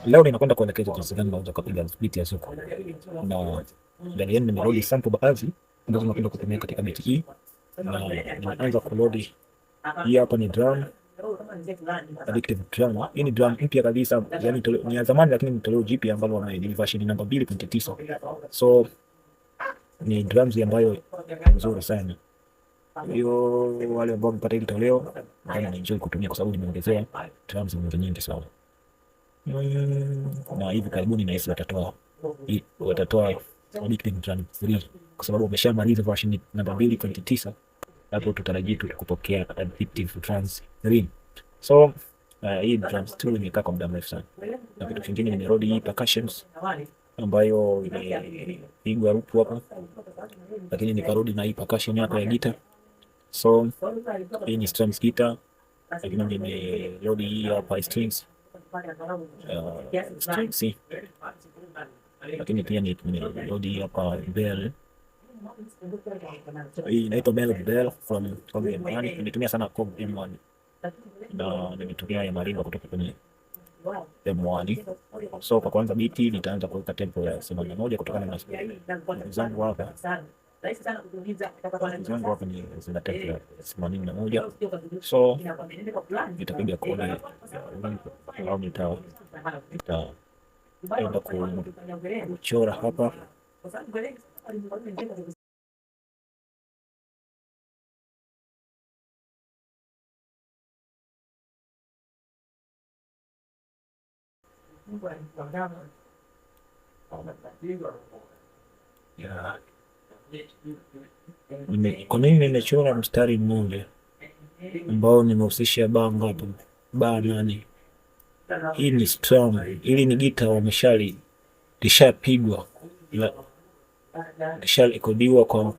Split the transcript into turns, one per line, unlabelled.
Leo ninakwenda kuelekeza jinsi gani unaweza kupiga beat ya Zuku, na ndani yenu nimeload sample baadhi ambazo nakwenda kutumia katika beat hii, na naanza kuload. Hii hapa ni drum, Addictive Drum. Hii ni drum mpya kabisa, yani ni ya zamani lakini ni toleo jipya ambalo ni version namba 2.9. So ni drums ambayo nzuri sana. Hiyo wale ambao wamepata hili toleo nadhani enjoy kutumia kwa sababu nimeongezea drums nyingi nyingi sana. Na hivi karibuni nahisi watatoa Addictive Drum 3 kwa sababu wameshamaliza version namba 2.9, hapo tutarajia tu kupokea Addictive Drums 3. So hii drums 2 imekaa kwa muda mrefu sana. Na kitu kingine nimeload hii percussions ambayo imepigwa loop hapa, lakini nikarudi na hii percussion hapa ya guitar. So hii ni strings guitar, lakini nimeload hii hapa strings, strings, lakini pia nimeload hii hapa bell. Hii inaitwa Melody Bell from Korg M1. Nimetumia sana Korg M1 na nimetumia ya marimba kutoka kwenye M1. So kwa kwanza beat nitaanza kuweka tempo ya 81 kutokana na zangu hapa zangu hapa ni zina tempo ya 81. So nitapiga kodi au nitaenda kuchora hapa. Yeah. Kwa nini nimechora mstari mmoja ambao nimehusisha baa ngapi? Baa nane. Hii ni strum, hili ni gita wameshali lishapigwa, lisharekodiwa kwa